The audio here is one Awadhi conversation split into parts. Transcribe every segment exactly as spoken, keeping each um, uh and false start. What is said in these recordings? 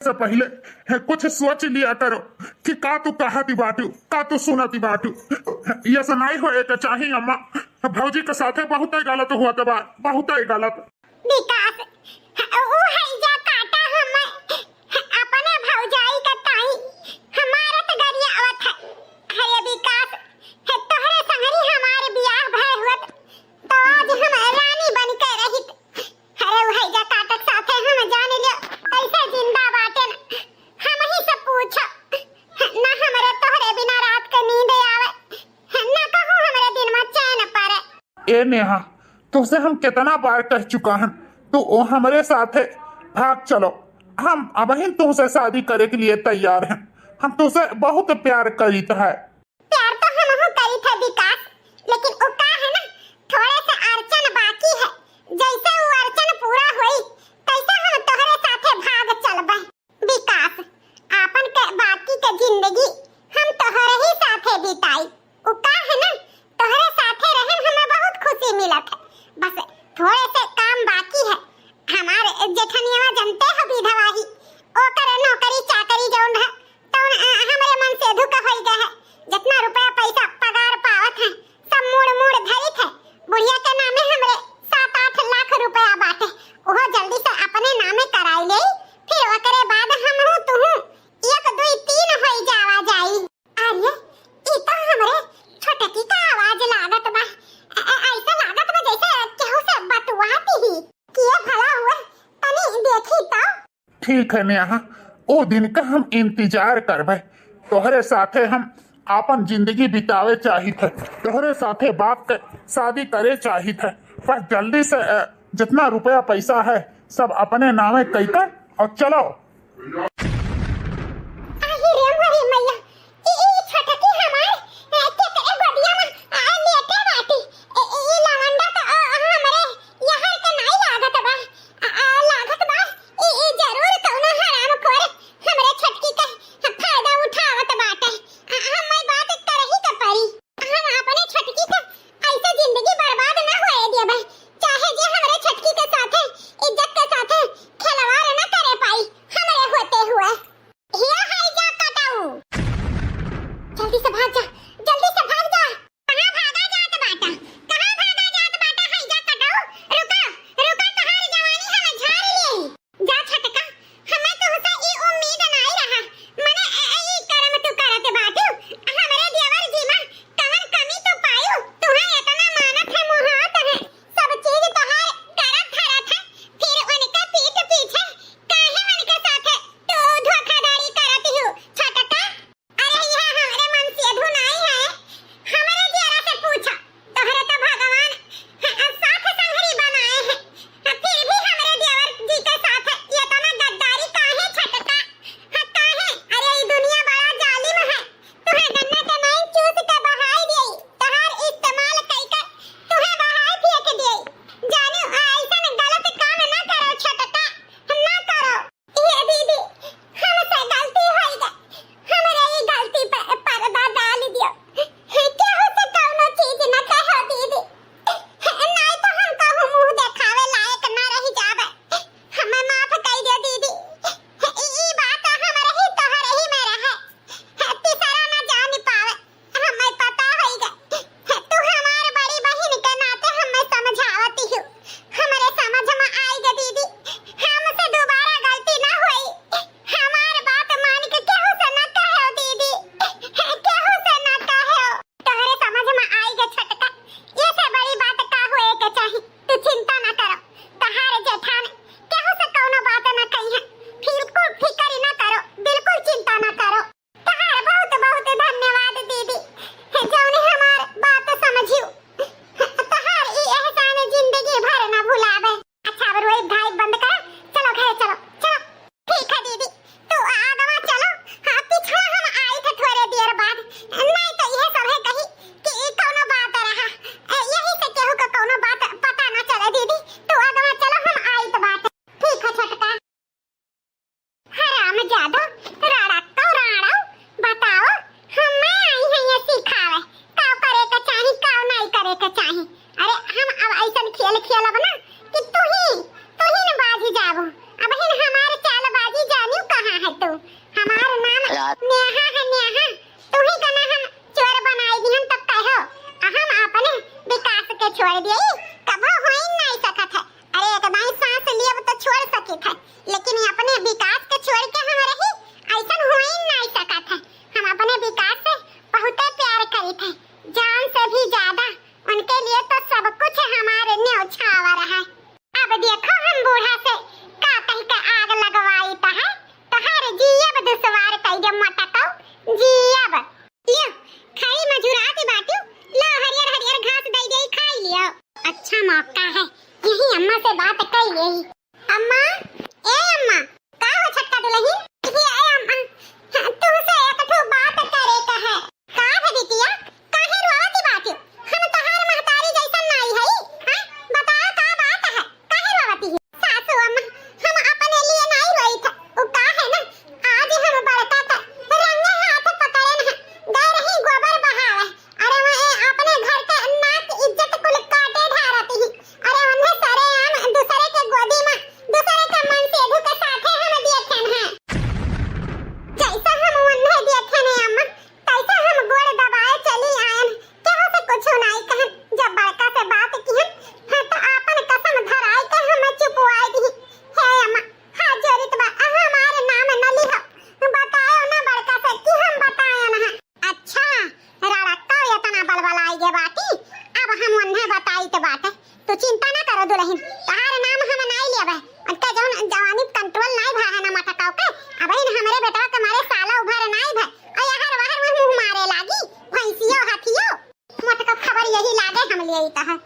से पहिले कुछ सोच लिया करो कि का तू कहति बाटू, का तू सुनति बाटू। ये सब नाहीं होए के चाही अम्मा। भौजी के साथे बहुते गलत होत बा, बहुते गलत। विकास, उ हैजा काटा हम अपने भौजाई का ताई मारत गरियावत है। अरे विकास, तोहरे संगरी हमार बियाह भय हुअत तो आज हम रानी बन के रहित। अरे उ हैजा काटक साथे हम जान लियो कैसे जिंदा बाटेन। हमही से पूछो, ना हमरे तोहरे बिना रात के नींद आवे, ना कहूँ हमरे दिन में चैन पड़े। ए नेहा, तुहसे हम केतना बार कह चुका हन, तू ओ हमरे साथे भाग चलो। हम अबहिन तुहसे शादी करे के लिए तैयार हैं। हम तुहसे बहुत प्यार करीत है। प्यार तो हमहू करीत है विकास, लेकिन उ का है ना, थोड़े से अड़चन बाकी है। जैसे उ अड़चन पूरा होई, तैसे हम तोहरे साथे भाग चलबे। विकास, आपन के बाकी के जिंदगी हम तोहरे ही साथे बिताई। उ का है ना, तोहरे साथे रहे में हमें बहुत खुशी मिलत है। बस थोड़े से काम बाकी है। हमारे जेठनिया जनते हो विधवा ही, ओकर नौकरी चाकरी जौन है, तौन, अ, हमरे मन से अधू का होई गए है। जितना रुपया पैसा पगार पावत है, सब मूड़ मूड़ धरित है। बुढ़िया के नामे हमरे सात आठ लाख रुपया बाटे, ओहो जल्दी से अपने नामे कराई ले, फिर ओकरे बाद हमहू तुहू एक दुई तीन होई जावा जाई। अरे, ई तो हमरे छोटकी का आवाज लागत बा। अ-, अ-, ऐसा लागत बा जैसे केहू से बतुआती ही। किए भला हुए, तनी देखी तो। ठीक है नेहा, ओ दिन का हम इंतजार करबे। तोहरे साथे हम आपन जिंदगी बितावे चाहित है, तोहरे साथे बाप के शादी करे चाहित है। बस जल्दी से, अ, जितना रुपया पैसा है सब अपने नामे कइकर और चलो। आही रे मोरी मैया, ई, ई छोटकी हमार, अ, केकरे गोदिया में, अ, लेटे बाटी। ई, ई, ई लवंडा तो, अ, हमरे यहाँ के नाई लागत बा। अ, अ, लागत बा, ई, ई जरूर कौनो हरामखोर हमरे छोटकी के फायदा उठावत बाटे। अ, हमें बात करही के पड़ी। हम अपने छोटकी के ऐसे जिंदगी बर्बाद ना होए देबे, चाहे जे हमरे छोटकी के साथे, इज्जत के साथे खिलवाड़ ना करे पाई हमरे होते हुए। हिया हैजा कटाऊ, जल्दी से भाग जा, जल्दी से भाग जा। कहाँ भागा जात बाटा? कहाँ भागा जात बाटा? हैजा कटाऊ, रुका, रुका, तोहार जवानी हम झाड़ लेई। जा छोटका, हमें तुहसे ई उम्मीद नाई रहा। मने ए-, ए-, ई करम तू करत बाटू। हमरे देवर जी में कवन कमी तू पायू? तुहें इतना मानत है, मोहात है, सब चीज तोहार करत धरत है, फिर उनके पीठ पीछे काहे उनके साथे तू धोखाधड़ी करत हू, छोटका? अरे, यह हमरे मन से अधू नाई है, हमरे जियरा से पूछा। तोहरे तो भगवान ह-, साथ संगरी बनाए हैं, ह-, फिर भी हमरे देवर जी के साथ इतना गद्दारी काहे, छोटका? ह-, काहे? अरे, ई दुनिया बड़ा जालिम है। तुहे गन्ना के नाई चूस के बहाई देई, तोहार इस्तेमाल कई के तुहे बहाई फेंक देई। जानू, ऐसन गलत काम ना करो, छोटका, ना करो। ए दीदी, हमसे गलती होई गई, हमरे ई गलती पे पर्दा डाल दियो। केहू से कौनो चीज न कहो दीदी, नहीं तो हम कहूँ मुँह देखावे लायक न रह जावे। हमें माफ कर दियो दीदी, ई, ई बात हमरे ही तोहरे ही में रहे, तीसरा न जान पावे। हमें पता होई गे, तू हमार बड़ी बहिन के नाते हमें समझावती हूँ। हमरे समझ में आई गे दीदी, हमसे दोबारा गलती ना होई। हमार बात मान के केहू से ना कहो दीदी, केहू से ना कहो। तोहरे समझ में आई गे छोटका, ये से बड़ी बात का होए के चाही। तू चिंता ना करो, तोहार जेठान केहू से कौनो बात ना कही है। बिल्कुल फिक्र ना करो, बिल्कुल चिंता ना करो। तोहार बहुत बहुत धन्यवाद दीदी, जौने हमार बात समझियो। तोहार ई एहसान जिंदगी भर ना भुलावे। अच्छा, अब रोई धाई बंद करो, चलो घरे चलो, चलो। ठीक है दीदी, तू आगवा चलो, हाँ, पिछवा हम आई थे थोड़े देर बाद, नहीं तो यह सब है कही कि ई कौनो बात रहा, ए, यही से केहू का कौनो बात पता ना चले दीदी, तू आगवा चलो, हम आई तो बात। ठीक है छोटका। हराम जादो, राड़ा तो राड़ा, बताओ, हमें आई है ये सिखावे, का करे के चाही, का नहीं करे के चाही। अरे हम अब ऐसन खेल खेलब ना कि तू ही, तू ही न बाजी जाबो। अब हिन हमार चालबाजी जानियो कहाँ नेहा है नेहा, तू ही का ना हम चोर बनाई दिहन तब कहो, हम अपने विकास के छोड़ दिए, कबो होई नहीं सकत है। अरे एक दाई सांस लियब तो छोड़ सकित है, लेकिन ये अपने विकास के छोड़ के हम रही, ऐसन होई नहीं सकत है। हम अपने विकास से बहुते प्यार करित है, जान से भी ज्यादा। उनके लिए तो सब कुछ हमारे न्योछावर है। अब देखो हम बूढ़ा से का कह के आग लगवाई त है, तोहार जियब दुश्वार कई दे मटकऊ, जियब। लियो, खड़ी मजुरात बाटू, लो हरियर हरियर घास दई दे खाई लियो। अच्छा मौका है, यही अम्मा से बात कई लेई। अम्मा, ए अम्मा, का हो छोटका दुलहिन? ये ए अम्मा, तुहसे एक ठो बात करे का है। का है बिटिया, काहे रोवत बाटू? हम तोहार महतारी जैसन नाई हई, हैं? बताओ का बात है, काहे रोवत ही? सासू अम्मा, हम अपने लिए नाई रोई था, उ का है ना, आज हम बड़का का रंगे हाथ पकड़े न, गए रही गोबर बहावे, अरे वह अपने घर के नाक इज्जत कुल काटे ढारत ही। अरे उन्हें सरेआम दूसरे के गोदी में दूसरे के मनसेधू के साथे हम देखेन हैं। जैसा हम उन्हें देखेन हैं अम्मा, तैसा हम गोड़ दबाए चली आयन। केहू से कुछ नाई कहन। जब बड़का से बात किहन, हाँ, तो आपन कसम धराए के हमें चुपवाए दी। हे अम्मा, हाथ जोड़ित बा, हमारे नाम न लिहो। बताओ ना बड़का से कि हम बतायन हैं। अच्छा, रड़क्का इतना बलबलाई गे बाटी, अब हम उन्हें बताइत बाटे। तू चिंता ना करो दुलहिन, तहार नाम हम नाई लेबे। उनका जौन जवानी control नाई भा है ना मटकाओ के, अबहिन हमरे बेटवा के मारे साला उभर नाई भा। और यहर वहर में मुंह मारे लागी, भैंसियो हाथियो। मटकाओ खबर यही लागे हम ले आई तहार।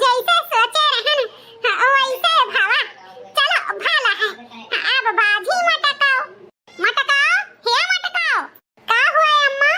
जैसे सोचे रहन, हाँ, वैसे भवा। चलो, भला है। हाँ, अब बाजी मटकाओ। मटकाओ, हे मटकाओ। का हुआ है अम्मा?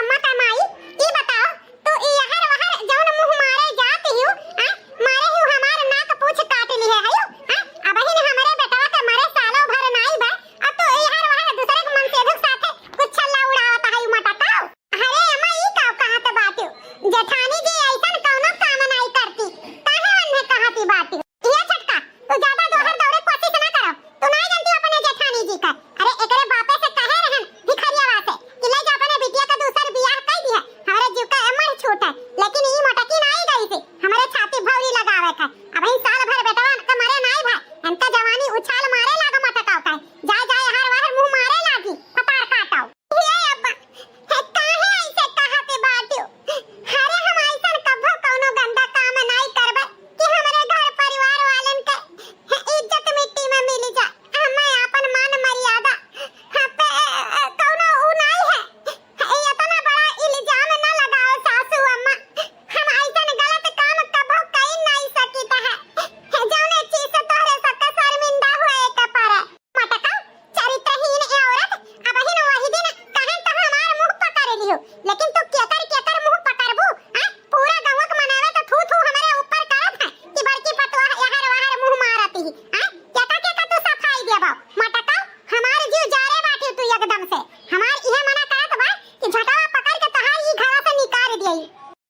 अम्मा का माई, ई बताओ, तू ई अहर वहर जौन मुंह मारे जात हियो, आ? मारे हियो हमार नाक पूछ काट लिहे हयो, आ? अबहिन हमरे बेटवा के मरे सालो भर नाई बा, आ तू ई अहर वहर दूसरे के मनसेधुक साथे कुछ छल्ला उड़ावत हयो मटकाओ। अरे अम्मा, ई का कहत बाटियो? जेठानी जी ऐसन कौनो काम नाई करती, काहे वन्हे कहती बाटियो? ये छोटका, तू ज्यादा दोहर दौड़े कोशिश ना करो, तू नाई जानती अपने जेठानी जी का। अरे एकरे बापे से कहे रहन भिखरियावा से कि ले जा अपने बिटिया का दूसर बियाह कर दिया, हमरे जीव का अमर छूट है, लेकिन ई मोटकी नाई गई से हमरे छाती भौरी लगावे का। अबहिन साल भर बेटवा का मरे नाई भाई, इनका जवानी उछाल मारे लाग मोटकाओ का, जा जा हर वहर मुंह मारे लागी, फतार काटाओ। हे अब्बा, हे काहे ऐसे कहत बाटियो? अरे हम ऐसन कभो कौनो गंदा काम नाई करबे कि हमरे घर परिवार वालन के इज्जत मिट्टी में मिली जा। हमें आपन मान मर्यादा पे कौनो उ नाई है। ए इतना बड़ा इल्जाम न लगाओ सासू अम्मा। हम ऐसन गलत काम कभो कई नाई सकित है। जौने चीज से तोहरे सबके शर्मिंदा हुए के पड़े। मटका, चरित्रहीन ए औरत, अबहिन वही दिन कहे त हमार मुंह पकड़ लियो, लेकिन तू केकर केकर मुंह पकड़बू, हैं? पूरा गाँव के मनवे तो थू थू हमरे ऊपर करत है कि बड़की पतोह एहर वहर मुंह मारत ही, हैं? केकर केकर तू सफाई देबो? मटका, हमार जीव जारे बाटी तू एकदम से। हमार इहे मना करत बा कि झटवा पकड़ के तहार ई घरा से निकाल दियई।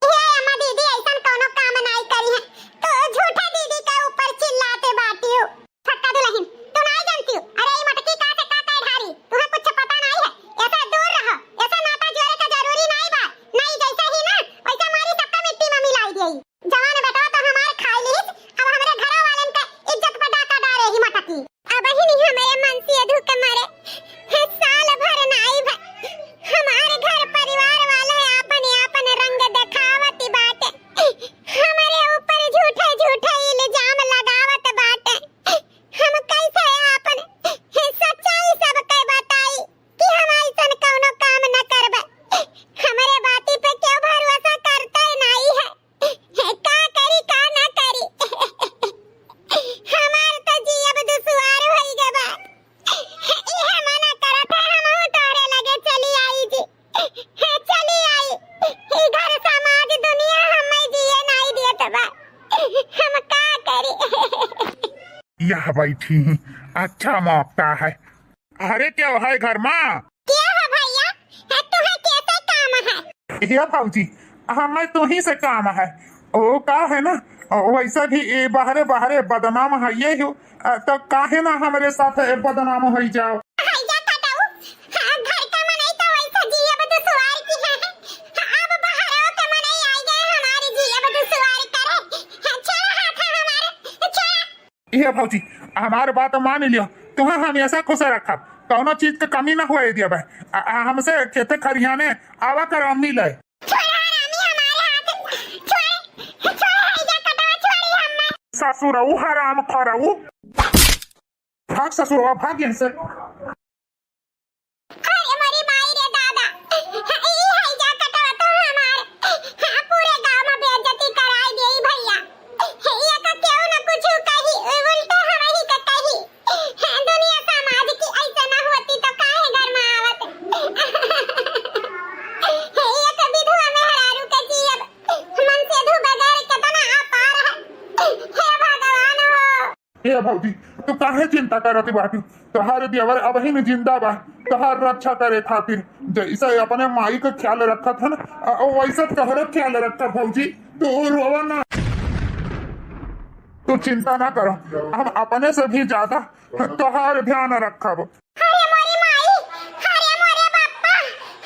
हे अम्मा दीदी ऐसन कौनो काम नाई करी है, तू झूठा दीदी के ऊपर चिल्लाते बाटियो। छोटका दुलहिन, तू नाई जानतियो। अरे ई मटकी का से का कह ढारी, तुहे कुछ पता नाई है। ऐसे दूर रहो, ऐसे नाता जोड़े का जरूरी नाई बा। नाई जैसे ही ना, वैसे मारी सबका मिट्टी में मिलाई देई। जवान बेटवा तो हमार खाई लीस, अब हमरे घरा वालन का इज्जत पर डाका डारे ही मटकी। अबहिन हमरे मनसेधू के मरे, हे साल भर नाई भा, हमार घर परिवार वाला आपन आपन रंग देखावत बाटे। हमरे ऊपर झूठे झूठे इल्जाम लगावत बाटे। हम कैसे आपन सच्चाई सबके बताई कि हम ऐसन कौनो काम न करबे। हमरे बाती पे केहू भरोसा करते नाई है। का करी का ना करी। हमार तो जियब दुश्वार होई गबा। इहे मना करत है हमहू तोहरे लगे चली आई जी। हे चली आई, ई घर समाज दुनिया हमें जिए नाई देत बा, हम का करी? यह बैठी, अच्छा मौका है। अरे क्या है घर मा? क्या है भैया? है तुहे कैसे काम है? हे भौजी, हमें तुही से काम है। ओ का है ना, ओ वैसे भी ए बहरे बहरे बदनाम है ये हो, अ, तो काहे ना हमरे साथ ए बदनाम होई जाओ? हाय जा, ये भौजी, हमार बात मान लियो, तुहा हमेशा खुश रखब, कौनो चीज के कमी ना होए दियब। आ, आ, हमसे खेते खरिहाने आवा कर अम्मी ले। छोड़ा हरामी हमारे हाथ, छोड़े, छोड़े है जा कटवा, छोड़ी हमें। ससुरऊ हराम खरऊ, भाग ससुरवा, भाग यहाँ से। अरे मोरी माई रे दादा, ई है जा कटवा तो हमार, हाँ, पूरे गांव में बेइज्जती कराई देई भैया। ई का केहू न कुछ कही, उल्टे हमही के कही। दुनिया समाज की ऐसे ना होती तो काहे घर में आवत। ई का विधवा मेहरारू के जियब मनसेधू बगैर केतना अपार है। हे भगवान हो। हे भौजी, तू काहे चिंता करत बाटू? तोहार देवर अबहिन जिंदा बा, तोहार रक्षा करे खातिर। जैसे अपने माई के ख्याल रखत हन, अ, वैसे तोहरो ख्याल रखब भौजी। तू रोवा ना, तू चिंता ना करो, हम अपने से भी ज्यादा तोहार ध्यान रखब। अरे मोरे माई, अरे मोरे बाप्पा,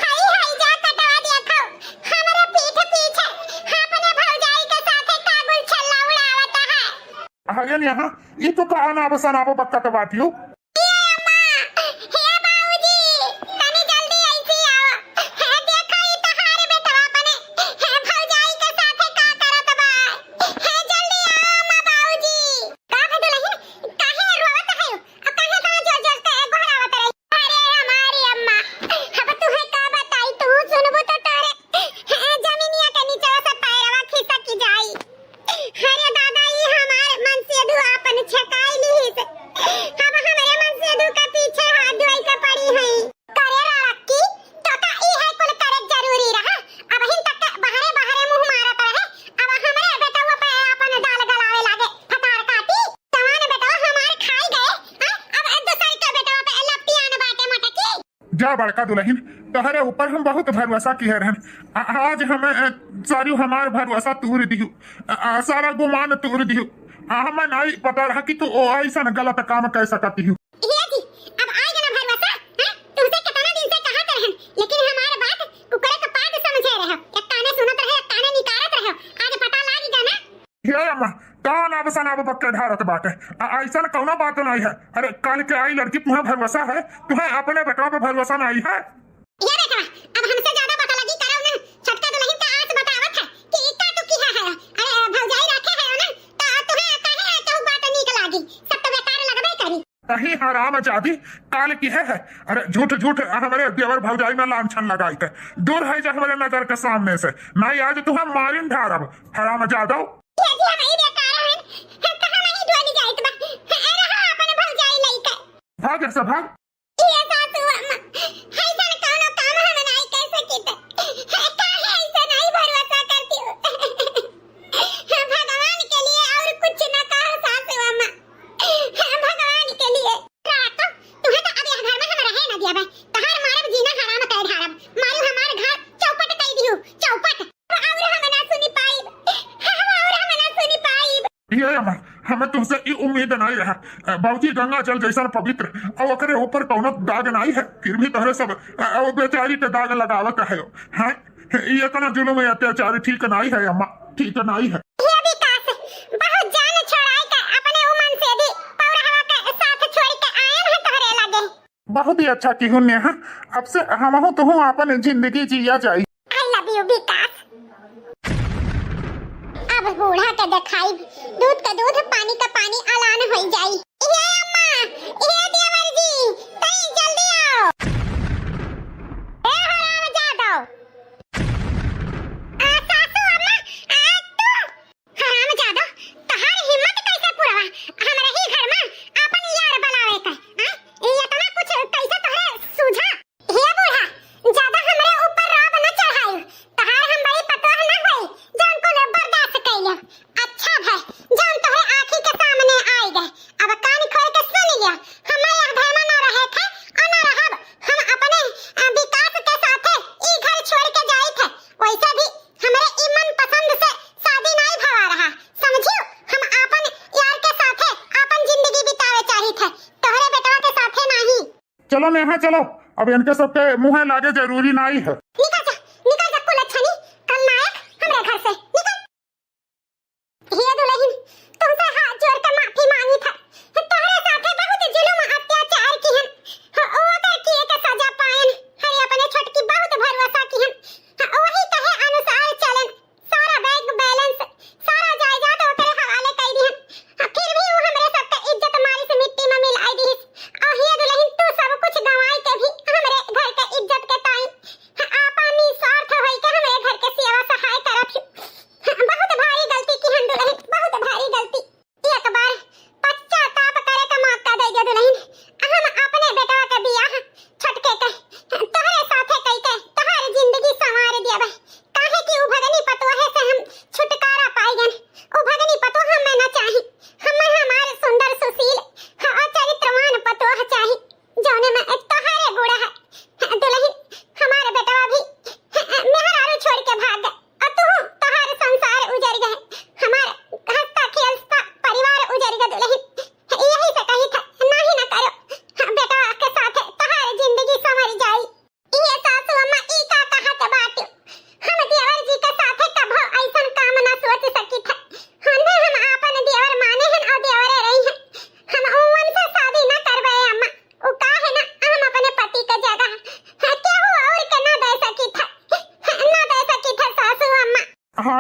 हाय हाय जा कटवा देखो, हमरे पीठ पीछे अपने भौजाई के साथे कागुल छल्ला उड़ावत है। अरे नेहा, ई तो का अनाप शनाप बकत बाटियो? ए अम्मा, हे बाबूजी, तनी जल्दी ऐसी आओ। हे देखा, ई तोहार बेटवा अपने, हे भौजाई के साथे का करत बा। हे जल्दी आओ अम्मा, बाबूजी। का भे दुलहिन, काहे रोवत है? अब काहे इतना जोर जोर से गोहरावत रही? अरे हमारी अम्मा, अब तुहे का बताई, तू सुनबू तो तोरे, हे, जमीनिया के नीचे से पैरवा खिसक जाई। अरे दादा, ई हमार मनसेधू आपन छकाई लिहिस। अब हमरे मनसेधू के पीछे हाथ धोई के पड़ी है। करे लड़की, तो का ई है कुल करे जरूरी रहा? अबहिन तक के बहरे बहरे मुंह मारत रहे, अब हमरे बेटवा पे आपन दाल गलावे लागे। फटार काटी, जवान बेटवा हमार खाई गए, हाँ? अब दूसर के बेटवा पे लपटियान बाटे मटकी। जा बड़का दुलहिन, तोहरे ऊपर हम बहुत भरोसा किहे रहन। आ-, आज हमें, अ, सारू हमार भरोसा तूर दिहु, अ, अ, सारा गुमान तूर दिहु। आ, हमें नाई पता रहा कि तू ओ ऐसन गलत काम कर सकती हूँ। हे जी, अब आए गए ना भरोसा, हैं? तुमसे कितना दिन से कहत रहन, लेकिन हमार बात कुकरे के पाद समझे रहे। एक काने सुनत रहे, एक काने निकारत रहे। आज पता लाग गया ना। हे अम्मा, कौन अब सनाब बक्के ढारत बाटे? आ, ऐसन कौनो बात नहीं है। अरे, काल के आई लड़की, तुम्हें भरोसा है? तुम्हें अपने बेटवा पे भरोसा नहीं है? ये बेटवा, अब हमसे ज्यादा बकलगी करौ ना। छोटका दुलहिन का आस बतावत है कि इक्का तू किहा है। अरे, भौजाई रखे है ना, तो तुम्हें काहे केहू बात नीक लागी? सब तो बेकार लगबे करी। कहीं हरामजादी काल किहे है। अरे, झूठ झूठ हमरे देवर भौजाई में लांछन लगाई थे। दूर है जा हमरे नजर के सामने से। नहीं आज तुम्हें मारिन ढारब, हरामजादो। ये जी हम ई बेकार हैं, हम कहाँ नहीं ढोली जाइत बा। ए रहा अपन भौजाई लइके। भाग ऐसा भाग। ये सासू अम्मा, ऐसन कौनो काम हम नहीं कर सकित। काहे ऐसा नहीं भरोसा करती हो? भगवान के लिए और कुछ न कहो सासू अम्मा, भगवान के लिए। रातो, तुहे तो अब यह घर में हम रहे न दिया बा। तहार मारब जीना हराम कर ढारब। मारू हमार घर चौपट कर दियो, चौपट। और हम ना सुनी पाइब, हम और हम ना सुनी पाइब। ये अम्मा, हमें तुमसे ई उम्मीद नहीं रहा। अ, बाबूजी गंगा जल जैसन पवित्र, और ओकरे ऊपर कौनो दाग नहीं है, फिर भी तोहरे सब, अ, अ, बेचारी के दाग लगावत है। हाँ, ये इतना जुल्म अत्याचार ठीक नहीं है अम्मा, ठीक नहीं है। ये विकास, बहुत जान छोड़ाए के अपने उमन से भी पौरहवा के साथ छोड़ के आयन है तोहरे लगे। बहुत ही अच्छा किहू नेहा, अब से हमहू तुहू आपन जिंदगी जिया जाई। I love you विकास। अब बूढ़ा के देखाई, दूध के दूध, पानी के पानी, अलान होई जाई। ये अम्मा, ये देवर जी, तई जल्दी आओ। ए हराम जादव। आ, सासू अम्मा, आ तू। हरामजादा, तहार हिम्मत कैसे पुरवा? हमरे ही घर में आपन यार बुलावे के, हैं? ई इतना कुछ कैसे तोहरे सूझा? हे बूढ़ा, ज्यादा हमरे ऊपर राब न चढ़ाई। तहार हम बड़ी पतोह न होई, जौन कुल बर्दाश्त कैले। अच्छा भय, जौन तोहरे आँखी के सामने आई गए। अब कान खोल के सुन लिया, हम यह घर में न रहे थे और न रहब। हम अपने, अ, विकास के साथे ई घर छोड़ के जाई थे। वैसे भी हमरे ई मनपसंद से शादी नाई भवा रहा, समझियो? हम आपन यार के साथे आपन जिंदगी बितावे चाहित है, तोहरे बेटवा के साथे नाही। चलो नेहा, चलो, अब इनके सबके मुँहे लागे जरूरी नाई है। निकल जा, निकल जा कुलच्छनी, खलनायक, हमरे घर से निकल। हे दुलहिन, तुमसे हाथ जोड़ के माफी मांगी था।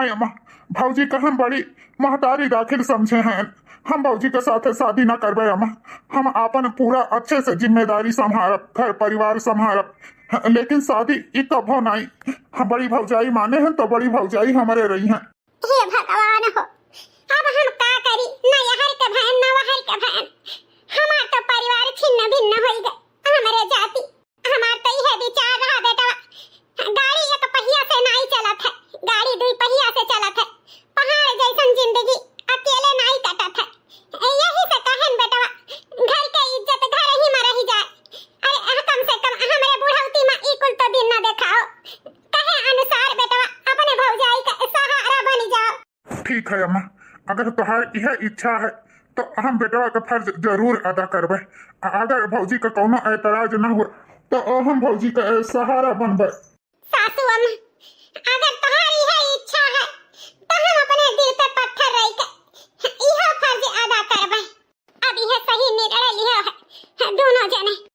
नहीं अम्मा, भौजी का हम बड़ी महतारी दाखिल समझे हैं। हम भौजी के साथे शादी ना करबे अम्मा। हम आपन पूरा अच्छे से जिम्मेदारी संभारब, घर परिवार संभारब, लेकिन शादी ई कभो नहीं। हम बड़ी भौजाई माने हैं तो बड़ी भौजाई हमरे रही हैं। हे भगवान हो, अब हम का करी? न यहर के भयन, न वहर के भयन। हमार तो परिवार छिन्न भिन्न होई गए। हमरे जाति, हमार तो इहे विचार रहा बेटवा, गाड़ी एक पहिया से नाई चलत है, गाड़ी दुई पहिया से चलत है। पहाड़ जैसन जिंदगी अकेले नाई कटत है। यही से कहन बेटवा, घर के इज्जत घर ही में रही जाए। अरे, अह, कम से कम हमरे बुढ़ौती में ई कुल तो दिन न देखाओ। कहे अनुसार बेटवा, अपने भौजाई का सहारा बन जाओ। ठीक है अम्मा, अगर तोहार यह इच्छा है तो हम बेटवा का फर्ज जरूर अदा करबे। अ-, अगर भौजी का कौनो एतराज न हो तो हम भौजी का सहारा बनबे। सासू अम्मा, अगर तोहार यह इच्छा है तो हम अपने दिल पे पत्थर रख के यह फर्ज अदा करबे। अब यह सही निर्णय लियो है दोनों जने।